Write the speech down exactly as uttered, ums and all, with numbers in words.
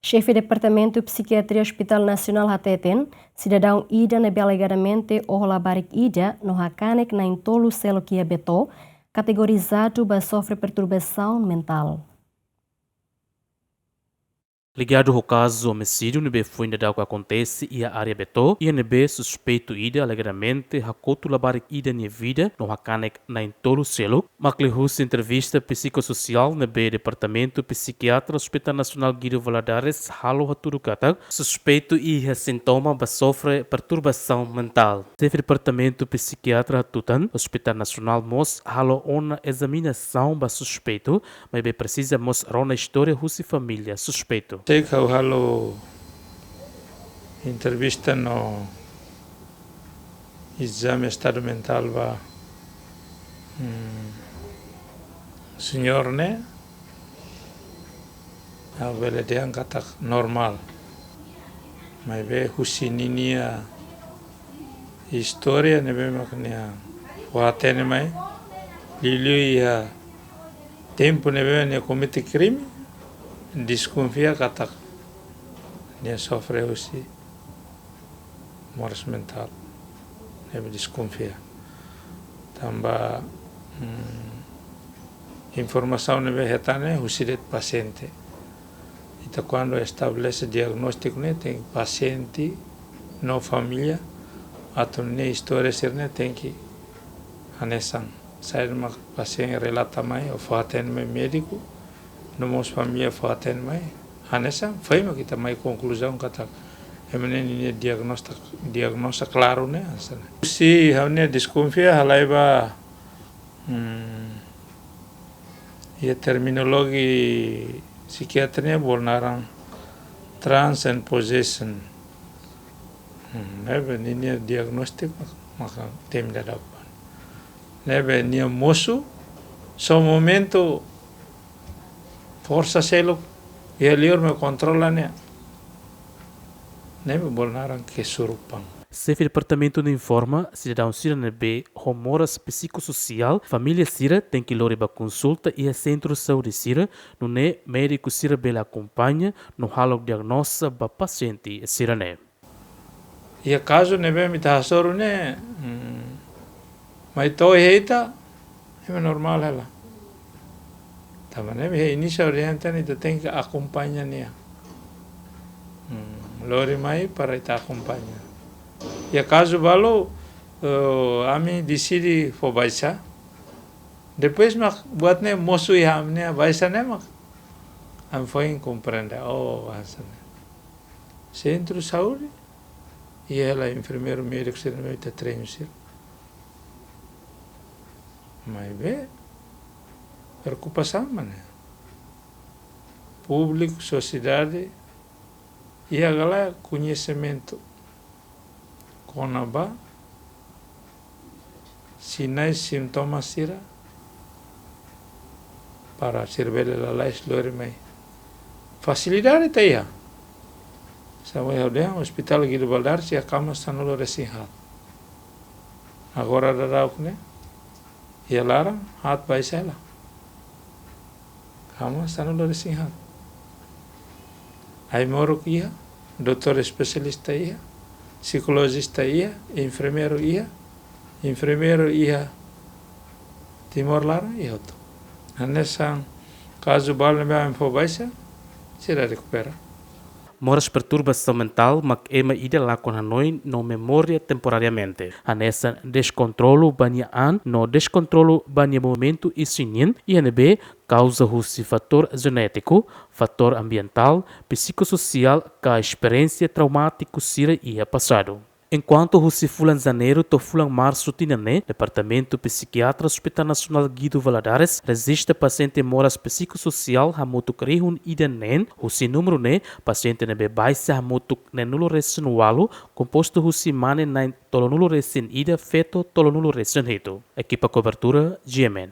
Xefe Departamentu Psikiatria Hospital Nasionál hateten, sidadaun ida ne'ebé alegadamente oho labarik ida no hakanek na'in-tolu seluk iha Beto, kategorizadu ba sofre perturbasaun mentál. Ligadu ho kazu omisídiu ne'ebé foin daudauk akontese iha área Beto, iha ne'ebé suspeitu ida alegadamente hakotu labarik ida nia vida no hakanek na'in-tolu seluk, mak liuhusi entrevista psikososiál ne'ebé Departamentu Psikiatria Hospital Nasionál Guido Valadares halo hatudu katak, suspeitu iha sintoma ba sofre perturbasaun mentál. Xefe Departamentu Psikiatria hatutan, Hospital Nasionál mós halo ona ezaminasaun ba suspeitu, maibé presiza mós rona istória husi família suspeitu. Sei ha'u halo entrevista no ezame estadu mentál ba, hmm, señór ne'e, ha'u bele dehan katak normál. Maibé husi ninia istória ne'ebé mak nia fó-hatene mai, liuliu iha tempu ne'ebé nia komete krime, deskonfia katak nia sofre husi moras mentál. Ne'ebé deskonfia. Tanba, hmm, informasaun ne'ebé hetan ne'e husi de'it pasiente. Ita kuandu estabelese diagnóstiku ne'e tenke pasiente no família, atu nia istória sira-ne'e tenke hanesan. Saida mak pasiente relata mai, ou fó-hatene mai médiku, no mós família fó-hatene mai, hanesan, foin mak ita mai konkluzaun katak ema ne'e nia diagnosta, diagnosa klaru ne'e hanesan. Husi ha'u-nia deskonfia halai ba, hmm, iha terminologi psikiatria bolu naran trance and possession. Hmm, ne'ebé ninia diagnóstiku maka temi daudauk. Ne'ebé nia mosu, só momentu forsa seluk iha liur mak kontrola nia. Ne'ebé bolu naran kesurupan. Xefe Departamentu ne'e informa, sidadaun sira ne'ebé ho moras psikososiál, família sira tenke lori ba konsulta iha sentru saúde sira, nune'e médiku sira bele akompaña no halo diagnosa ba pasiente sira-ne'e. Iha kazu ne'ebé mak ita hasoru ne'e, hmm, mai to'o iha ita, ema normál hela. Tanba ne'e iha inísiu oriente ne'e ita tenke akompaña nia. Hmm, lori mai para ita akompaña. Iha kazu balu, eh, ami deside fó baixa. Depois mak buat ne'e mosu iha ami-nia baixa ne'e mak ami foin komprende. Oh, hanesan ne'e. Sentru saúde, iha hela enfermeiru médiku sira ne'ebé ita treinu sira. Maibé, preokupasaun mak ne'e. Públiku, sosiedade, iha ka lae koñesimentu kona-ba sinais, sintomas sira, para sira bele lalais lori mai. Fasilidade ita iha. Saida mak ha'u dehan, Hospital Guido Valadares iha kama sanulu-resin-haat. Agora daudauk ne'e, iha laran, haat baixa hela. Kama sanulu-resin-haat. Ai-moruk iha, doutór espesialista iha, psikolojista iha, enfermeiru iha, enfermeiru iha, Timor laran iha hotu. Hanesan kazu balu ne'ebé ami fó baixa, sira rekupera. Moras perturbasaun mentál mak ema ida lakon hanoin no memória temporariamente. Hanesan deskontrolu ba nia an no deskontrolu ba nia movimentu isin-nian, iha ne'ebé kauza husi fatór jenétiku, fatór ambientál, psikososiál ka esperiénsia traumátiku sira iha pasadu. Enkuantu husi fulan Janeiru to'o fulan Marsu tinan ne'e, Departamentu Psikiatria Hospital Nasionál Guido Valadares rejista pasiente moras psikososiál hamutuk rihun ida neen, husi númeru ne'e pasiente ne'ebé baixa hamutuk neenulu-resin-ualu, kompostu husi mane na'in tolunulu-resin-ida, feto tolunulu-resin-hitu. Ekipa kobertura, G M N.